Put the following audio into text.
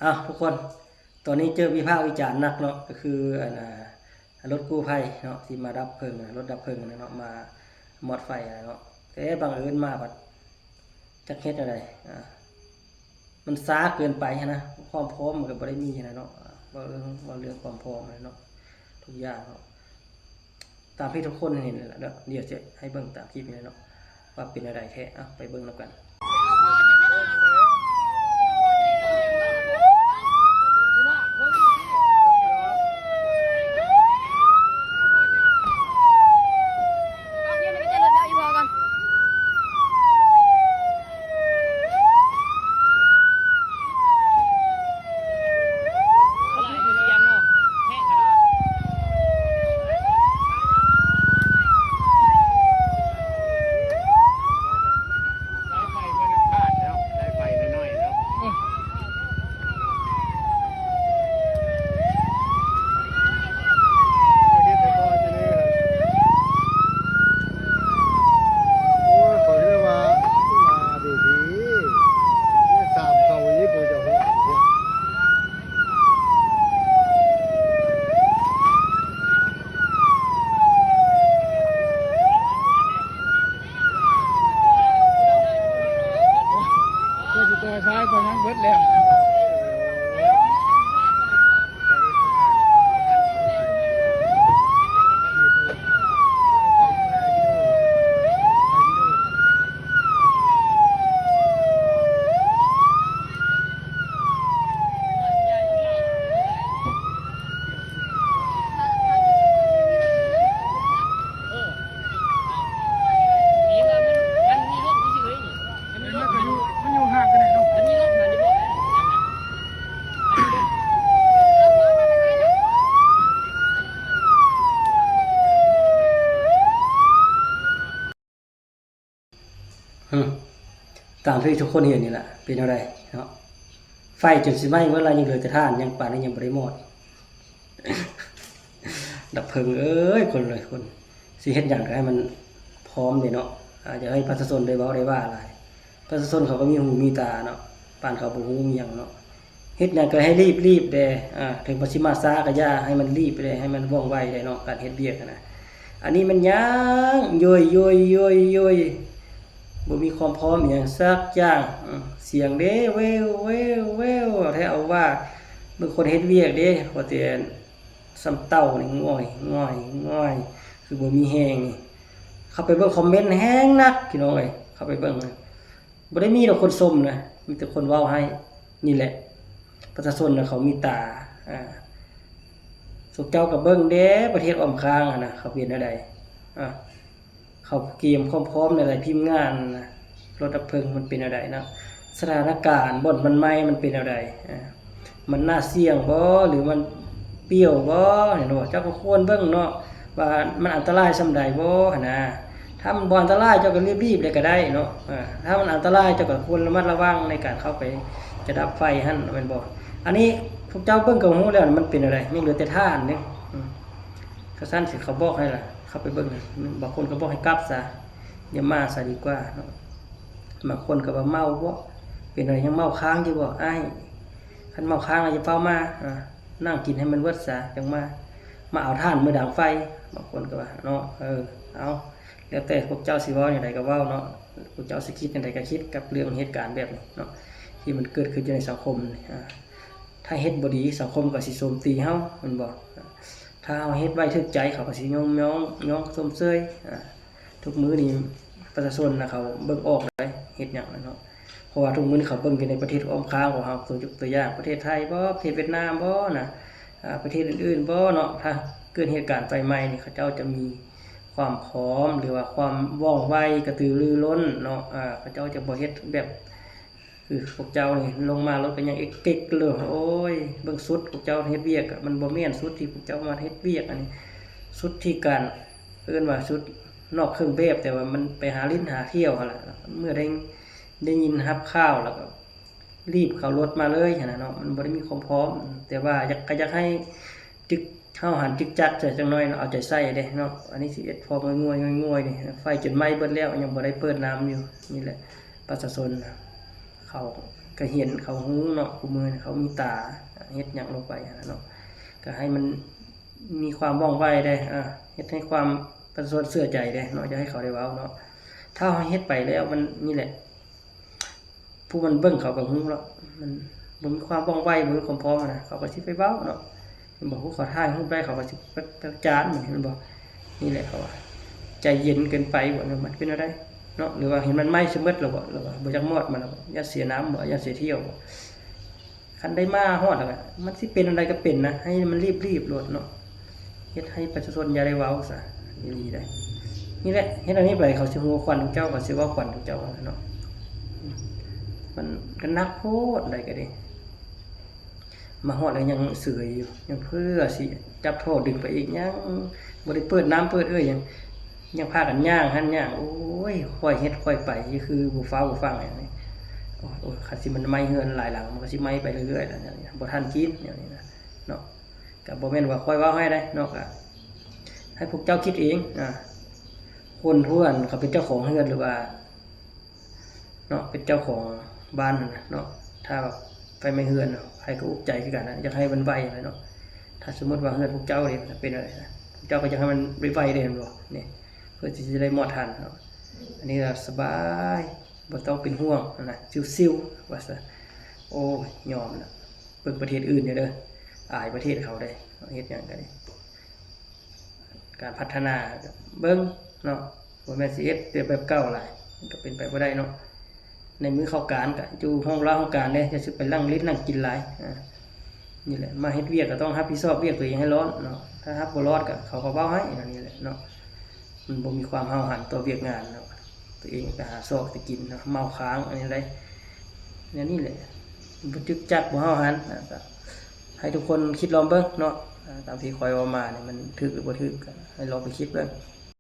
ອ້າວ ທຸກຄົນ ຕອນນີ້ເຈີວິພາກວິຈານໜັກເນາະ ກໍຄືອັນ ອ່າ ລົດກູ້ໄພເນາະ ທີ່ມາດັບເພີງ ລົດດັບເພີງນັ້ນເນາະ ມາມອດໄຟຫັ້ນເນາະ ແຕ່ບັງເອີນມາບັດ ຈັກເຮັດແນວໃດ ອ່າ ມັນຊ້າເກີນໄປຫັ້ນນະ ຄວາມພ້ອມມັນກໍບໍ່ໄດ້ມີຫັ້ນນະເນາະ ເວົ້າເລື່ອງ ເວົ້າເລື່ອງຄວາມພ້ອມຫັ້ນນະເນາະ ທຸກຢ່າງເນາະ ຕາມທີ່ທຸກຄົນເຫັນນັ້ນແຫຼະເນາະ ດຽວຊິໃຫ້ເບິ່ງຕາມຄລິບນີ້ເນາະ ວ່າເປັນແນວໃດແທ້ ເອົາ ໄປເບິ່ງນຳກັນ. ເພື່ອຊິຕໍ່ສາຍໄປຍັງເບິດແລ້ວ. ອືມ ຕາມທີ່ທຸກຄົນເຫັນນີ້ລະ ເປັນແນວໃດເນາະ ໄຟຈົນຊິໄໝ້ເບິດລະ ຍັງເຫຼືອແຕ່ຖ່ານ ຍັງປານນີ້ຍັງບໍ່ໄດ້ມອດ ດັບເພີງເອີຍ ຄົນເອີຍ ຄົນ ຊິເຮັດຫຍັງກໍໃຫ້ມັນພ້ອມເດ້ເນາະ ອາ ຢ່າໃຫ້ປະຊາຊົນໄດ້ເວົ້າໄດ້ວ່າຫຼາຍ ປະຊາຊົນເຂົາກໍມີຫູມີຕາເນາະ ປານເຂົາບໍ່ຮູ້ຫຍັງເນາະ. ເຮັດຫຍັງກໍໃຫ້ລີບໆແດ່ ອາ ເຖິງວ່າຊິມາຊ້າກໍຢ່າ ໃຫ້ມັນລີບແດ່ ໃຫ້ມັນວ່ອງໄວແດ່ເນາະ ການເຮັດວຽກຫັ້ນນະ. ອັນນີ້ມັນຍ່າງໂຢຍໆ ບໍ່ມີຄວາມພ້ອມອີ່ຫຍັງສັກຢ່າງ ອາ ສຽງເດ້ ແວ່ວໆ ແທ້ເອົາວ່າ ເບິ່ງຄົນເຮັດວຽກເດ້ ວ່າແຕ່ສ່ຳເຕົ່ານີ້ ງ່ອຍໆ ຄືບໍ່ມີແຮງນີ້. ເຂົ້າໄປເບິ່ງຄອມເມັນແຮງໜັກ ພີ່ນ້ອງເອີຍ ເຂົ້າໄປເບິ່ງ ບໍ່ໄດ້ມີດອກຄົນຊົມນະ ມີແຕ່ຄົນເວົ້າໃຫ້. ນີ້ແຫຼະ ປະຊາຊົນນະເຂົາມີຕາ ອາ ພວກເຈົ້າກໍເບິ່ງແດ່ ປະເທດອ້ອມຂ້າງຫັ້ນນະ ເຂົາເປັນແນວໃດ ອາ ເຂົາກຽມຄວາມພ້ອມແນວໃດ ທີມງານນະ ລົດດັບເພີງມັນເປັນແນວໃດເນາະ ສະຖານະການບ່ອນມັນໄໝ້ມັນເປັນແນວໃດ ອາ ມັນໜ້າສ່ຽງບໍ່ ຫຼືມັນປ່ຽວບໍ່ ເຫັນບໍ່? ເຈົ້າກໍຄວນເບິ່ງເນາະ ວ່າມັນອັນຕະລາຍສ່ຳໃດບໍ່ຫັ້ນນະ. ຖ້າມັນບໍ່ອັນຕະລາຍ ເຈົ້າກໍລີບໆເລີຍກໍໄດ້ເນາະ ເອີ ຖ້າມັນອັນຕະລາຍ ເຈົ້າກໍຄວນລະມັດລະວັງໃນການເຂົ້າໄປຈະດັບໄຟຫັ້ນ ແມ່ນບໍ່? ອັນນີ້ພວກເຈົ້າເບິ່ງກໍຮູ້ແລ້ວ ມັນເປັນແນວໃດ ຍັງເຫຼືອແຕ່ຖ່ານເດ້. ອືມ ຄັນຊັ້ນຊິເຂົາບອກໃຫ້ລະ ເຂົ້າໄປເບິ່ງ ບາງຄົນກໍບອກໃຫ້ກັບຊະ ຢ່າມາຊະດີກວ່າເນາະ. ບາງຄົນກໍວ່າເມົາບໍ ເປັນຫຍັງຍັງເມົາຄ້າງຢູ່ບໍອ້າຍ? ຄັນເມົາຄ້າງແລ້ວຢ່າຟ້າວມາ ອາ ນັ່ງກິນໃຫ້ມັນເບິດຊະ ຈັ່ງມາ ມາເອົາຖ່ານມື້ດັງໄຟ. ບາງຄົນກໍວ່າເນາະ ເອີ ເອົາ ແລ້ວແຕ່ພວກເຈົ້າຊິເວົ້າແນວໃດກໍເວົ້າເນາະ ພວກເຈົ້າຊິຄິດແນວໃດກໍຄິດກັບເລື່ອງເຫດການແບບນີ້ເນາະ ທີ່ມັນເກີດຂຶ້ນຢູ່ໃນສັງຄົມນີ້. ອາ ຖ້າເຮັດບໍ່ດີ ສັງຄົມກໍຊິໂຈມຕີເຮົາ ແມ່ນບໍ່? ຖ້າເຮົາເຮັດໄວ້ຖືກໃຈ ເຂົາກໍຊິຍ້ອງ ຍ້ອງ ຍ້ອງຊົມເຊີຍ. ອາ ທຸກມື້ນີ້ປະຊາຊົນນະ ເຂົາເບິ່ງອອກເດ້ ເຮັດຫຍັງນະເນາະ ເພາະວ່າທຸກມື້ນີ້ເຂົາເບິ່ງຢູ່ໃນປະເທດອ້ອມຂ້າງຂອງເຮົາ ຕົວ ຕົວຢ່າງປະເທດໄທບໍ ປະເທດຫວຽດນາມບໍນະ ອາ ປະເທດອື່ນໆບໍເນາະ ຖ້າເກີດເຫດການໄຟໄໝ້ນີ້ ເຂົາເຈົ້າຈະມີຄວາມພ້ອມ ຫຼືວ່າຄວາມວ່ອງໄວ ກະຕືລືລົ້ນເນາະ ອາ ເຂົາເຈົ້າຈະບໍ່ເຮັດແບບ ຄືພວກເຈົ້ານີ້ລົງມາລົດກໍຍັງເອກເກັກເລີຍ. ໂອ້ຍ ເບິ່ງຊຸດພວກເຈົ້າເຮັດວຽກ ມັນບໍ່ແມ່ນຊຸດທີ່ພວກເຈົ້າມາເຮັດວຽກ ອັນນີ້ຊຸດທີ່ການ ເອີ້ນວ່າຊຸດນອກເຄື່ອງແບບ ແຕ່ວ່າມັນໄປຫາຫຼິ້ນຫາທ່ຽວຫັ້ນລະ. ເມື່ອໄດ້ ໄດ້ຍິນຮັບຂ່າວແລ້ວກໍ ລີບເຂົ້າລົດມາເລີຍຫັ້ນນະເນາະ ມັນບໍ່ໄດ້ມີຄວາມພ້ອມ. ແຕ່ວ່າຢາກ ກໍຢາກໃຫ້ຈຶ່ກ ເຮົາຫັ້ນຈຶ່ກຈັກໃສ່ຈັກໜ້ອຍເນາະ ເອົາໃຈໃສ່ເດ້ເນາະ. ອັນນີ້ສິເຮັດພໍງ່ວຍໆ ງ່ວຍໆນີ້ ໄຟຈົນໄໝ້ເບິດແລ້ວ ຍັງບໍ່ໄດ້ເປີດນ້ຳຢູ່. ນີ້ແຫຼະ ປະຊາຊົນນະ ເຂົາ ກໍເຫັນ ເຂົາຮູ້ເນາະ ຄູ່ມື້ນີ້ເຂົາມີຕາ ເຮັດຫຍັງລົງໄປຫັ້ນນະເນາະ ກໍໃຫ້ມັນມີຄວາມວ່ອງໄວແດ່ ເຮັດໃຫ້ຄວາມປະຊາຊົນເຊື່ອໃຈແດ່ເນາະ ຢາກໃຫ້ເຂົາໄດ້ເວົ້າເນາະ ຖ້າເຮົາເຮັດໄປແລ້ວມັນ ນີ້ແຫຼະ ຜູ້ມັນເບິ່ງເຂົາກໍຮູ້ແລ້ວ ມັນບໍ່ມີຄວາມວ່ອງໄວ ບໍ່ມີຄວາມພ້ອມນະ ເຂົາກໍຊິໄປເວົ້າເນາະ ເຫັນບໍ່ ຜູ້ເຂົາຖ່າຍຮູບໄດ້ ເຂົາກໍຊິປະ ປະຈານ ເຫັນບໍ່ ນີ້ແຫຼະເຂົາວ່າ ໃຈເຢັນເກີນໄປບໍ ມັນເປັນແນວໃດເນາະ ຫຼືວ່າເຫັນມັນໄໝ້ຊະໝົດແລ້ວບໍ ຫຼືວ່າບໍ່ຢາກມອດມັນແລ້ວບໍ ຢ້ານເສຍນາມບໍ ຢ້ານເສຍທ່ຽວບໍ ຄັນໄດ້ມາຮອດແລ້ວກໍ ມັນຊິເປັນອັນໃດກໍເປັນນະ ໃຫ້ມັນລີບໆໂລດເນາະ ເຮັດໃຫ້ປະຊາຊົນຢ່າໄດ້ເວົ້າຊະ ອີ່ຫຼີໃດ໋ ນີ້ແຫຼະ ເຮັດອັນນີ້ໄປ ເຂົາຊິຫົວຂວັນເຈົ້າ ເຂົາຊິເວົ້າຂວັນເຈົ້າເນາະ ມັນກໍໜັກໂພດໃດ໋ກໍດີ ມາຮອດແລ້ວຍັງເສີຍຢູ່ ຍັງເພື່ອຊິຈັບທໍ່ດຶງໄປອີກ ຍັງບໍ່ໄດ້ເປີດນ້ຳເປີດເອີ່ຍຫຍັງ ຍັງພາກັນຍ່າງຫັ້ນຍ່າງ ໂອ້ຍ ຄ່ອຍເຮັດຄ່ອຍໄປ ຄືບໍ່ຟ້າວບໍ່ຟັ່ງຫຍັງນີ້ ໂອ້ຍ ໂອ້ຍ ຄັນຊິມັນໄໝ້ເຮືອນຫຼາຍຫຼັງ ມັນກໍຊິໄໝ້ໄປເລື້ອຍໆແລ້ວ ແນວນີ້ນະ ບໍ່ທັນກິນ ແນວນີ້ນະເນາະ ກໍບໍ່ແມ່ນວ່າຂ້ອຍເວົ້າໃຫ້ໃດ໋ເນາະ ກໍໃຫ້ພວກເຈົ້າຄິດເອງ ອາ ຄົນຜູ້ອັນເຂົາເປັນເຈົ້າຂອງເຮືອນ ຫຼືວ່າ ເນາະ ເປັນເຈົ້າຂອງບ້ານຫັ້ນນະເນາະ ຖ້າແບບໄຟໄໝ້ເຮືອນ ໃຜກໍອຸກໃຈຄືກັນນະ ຢາກໃຫ້ມັນໄວຫັ້ນແຫຼະເນາະ ຖ້າສົມມຸດວ່າເຮືອນພວກເຈົ້າເດ ເປັນແນວໃດນະ ເຈົ້າກໍຢາກໃຫ້ມັນໄວໆເດ້ແມ່ນບໍ່ ນີ້ ເພື່ອທີ່ຈະໄດ້ມອດທັນເນາະ ອັນນີ້ລະສະບາຍ ບໍ່ຕ້ອງເປັນຫ່ວງຫັ້ນນະ ຊິວໆ ວ່າຊະ ໂອ້ຍ ຍອມລະ ເບິ່ງປະເທດອື່ນແດ່ເດີ ອາຍປະເທດເຂົາເດ້ ເຮັດຫຍັງກໍດີ ການພັດທະນາເບິ່ງເນາະ ບໍ່ແມ່ນຊິເຮັດແຕ່ແບບເກົ່າຫຼາຍ ມັນກໍເປັນໄປບໍ່ໄດ້ເນາະ ໃນມື້ເຂົ້າການກໍຢູ່ຫ້ອງລາຫ້ອງການເດ້ ຢ່າຊິໄປນັ່ງຫຼິ້ນນັ່ງກິນຫຼາຍ ອາ ນີ້ແຫຼະ ມາເຮັດວຽກກໍຕ້ອງຮັບຜິດຊອບວຽກຕົວເອງໃຫ້ລອດເນາະ ຖ້າຮັບບໍ່ລອດກໍເຂົາກໍເວົ້າໃຫ້ ອັນນີ້ແຫຼະເນາະ ມັນບໍ່ມີຄວາມຫ້າວຫັນຕໍ່ວຽກງານເນາະ ຕົວເອງໄປຫາຊອກແຕ່ກິນເນາະ ເມົາຄ້າງ ອັນນີ້ໄດ໋ ແນວນີ້ແຫຼະ ບໍ່ຈຶກຈັກ ບໍ່ຫ້າວຫັນ ກໍໃຫ້ທຸກຄົນຄິດລອງເບິ່ງເນາະ ອາ ຕາມທີ່ຂ້ອຍເວົ້າມານີ້ ມັນຖືກຫຼືບໍ່ຖືກ ກໍໃຫ້ລອງໄປຄິດເບິ່ງ.